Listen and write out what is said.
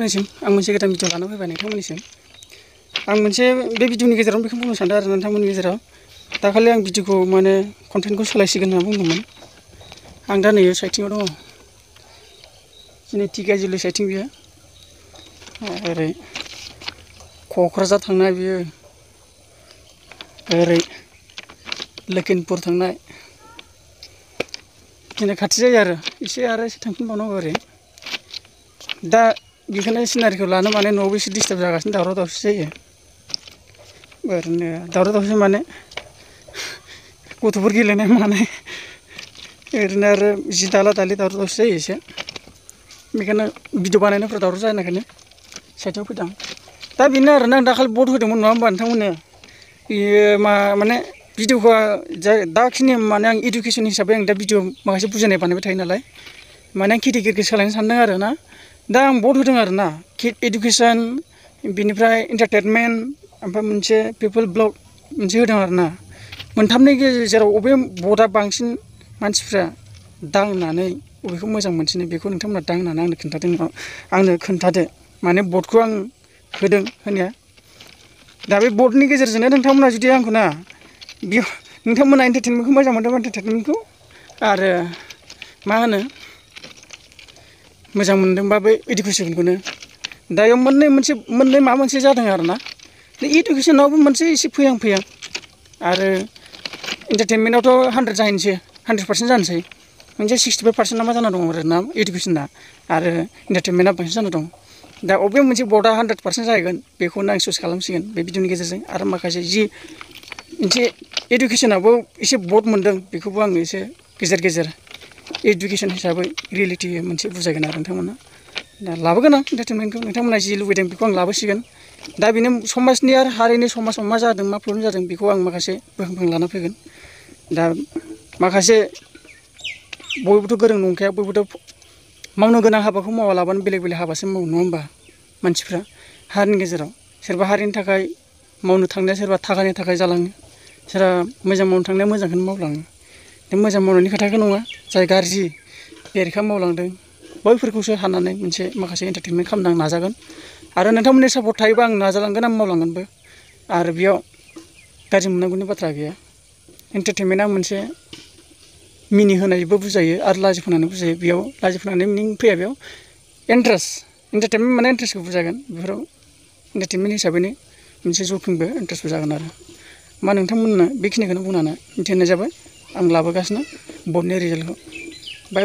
नोंथांमोननिसिम आं मोनसे गोदान भिडिअ लाना फैबाय नोंथांमोननिसिम आं मोनसे बे भिडिअनि गेजेराव बेखौ बुंनो सानदों आरो नोंथांमोननि गेजेराव दाखालि आं भिडिअखौ माने कन्टेन्टखौ सोलायसिगोन होनना बुंदोंमोन आं दा नै साइटिंआव दङ दिनै टिकाजिलि साइटिं बियो ओरै क'क्राझार थांनाय बियो ओरै लखिमपुर थांनाय दिनै खाथि जायो आरो एसे थांफिनबावनांगौ ओरै दा बेखौनो सिनारिखौ लानो माने न'आवबो एसे डिस्टार्ब जागासिनो दावराव दावसि जायो ओरैनो दावराव दावसि माने गथ'फोर गेलेनाय मानाय ओरैनो आरो जि दाला दालि दावराव दावसि जायो एसे बेखायनो भिडिअ बानायनायफ्राव दावराव जानायखायनो साइटआव फैदों दा बेनो आरोना आं दाखालि बर्ड होदोंमोन नङा होमबा नोंथांमोननो बेयो माने भिडिअखौ दाखिनि माने आं इडुकेसन हिसाबै आं दा भिडिअ माखासे बुजायनाय बानायबाय थायो नालाय माने आं केटेगरिखौ सोलायनो सानदों आरो ना दा आं बर्ड होदों आरो ना इडुकेसन बिनिफ्राय एन्टारटेनमेन्ट ओमफ्राय मोनसे पिपल ब्लग मोनसे होदों आरो ना मोनथामनि गेजेराव बबे बर्डआ बांसिन मानसिफ्रा दांनानै बबेखौ मोजां मोनसिनो बेखौ नोंथांमोना दांनानै आंनो खोन्थादो माने बर्डखौ आं होदों होनाया दा बे बर्डनि गेजेरजोंनो नोंथांमोना जुदि आंखौ ना बेयाव नोंथांमोना एन्टारटेनमेन्टखौ मोजां मोनदोंबा एन्टारटेनमेन्टखौ आरो मा होनो मोजां मोनदोंबा बे इडुकेसनखौनो दा बेयाव मोननै माबा मोनसे जादों आरो ना इडुकेसनावबो मोनसे एसे फैहां आरो एन्टारटेनमेन्टआवथ' 100 जाहैनोसै 100% जानोसै मोनसे 65% मा जाना दं आरो ना इडुकेसना आरो एन्टारटेनमेन्टआ बांसिन जाना दं दा बबे मोनसे बर्डआ 100% जाहैगोन बेखौनो आं चुज खालामसिगोन बे भिडिअनि गेजेरजों आरो माखासे जि मोनसे इडुकेसनावबो एसे बर्ड मोनदों बेखौबो आङो एसे गेजेर इडुकेसन हिसाबै रियेलिटि मोनसे बुजायगोन आरो नोंथांमोना दा लाबोगोन आं एन्टारटेनमेन्टखौ नोंथांमोना जि लुबैदों बेखौ आं लाबोसिगोन दा बेनो समाजनि आरो हारिनि समाजाव मा जादों मा प्रब्लेम जादों बेखौ आं माखासे बोखां लाना फैगोन दा माखासे बयबोथ' गोरों नंखाया बयबोथ' मावनो गोनां हाबाखौ मावालाबानो बेलेग हाबासो मावो नङा होमबा मानसिफ्रा हारिनि गेजेराव सोरबा हारिनि थाखाय मावनो थांनाया सोरबा थाखानि थाखाय जालाङो सोरबा मोजां मावनो थांनाया मोजांखौनो मावलाङो दा मोजां मावनायनि खोथाखौ नङा जाय गाज्रि बेरेखा मावलांदों बैफोरखौसो हानानै मोनसे माखासे एन्टारटेनमेन्ट खालामनो आं नाजागोन आरो नोंथांमोननि सापर्ट थायोबा आं नाजालांगोन आं मावलांगोनबो आरो बेयाव गाज्रि मोननांगौनि बाथ्रा गैया एन्टारटेनमेन्टआ मोनसे मिनिहोनायबो बुजायो आरो लाजि फोनांनानै बुजायो बेयाव लाजि फोनांनाय मिनिं फैया बेयाव एन्टारटेनमेन्ट माने इन्ट्रेस्टखौ बुजायगोन बेफोराव एन्टारटेनमेन्ट हिसाबैनो मोनसे जौखोमबो इन्ट्रेस्टबो जागोन आरो मा नोंथांमोननो बेखिनिखौनो बुंनानै मिथिहोनाय जाबाय आं लाबोगासिनो बर्डनि रिजाल्टखौ बाय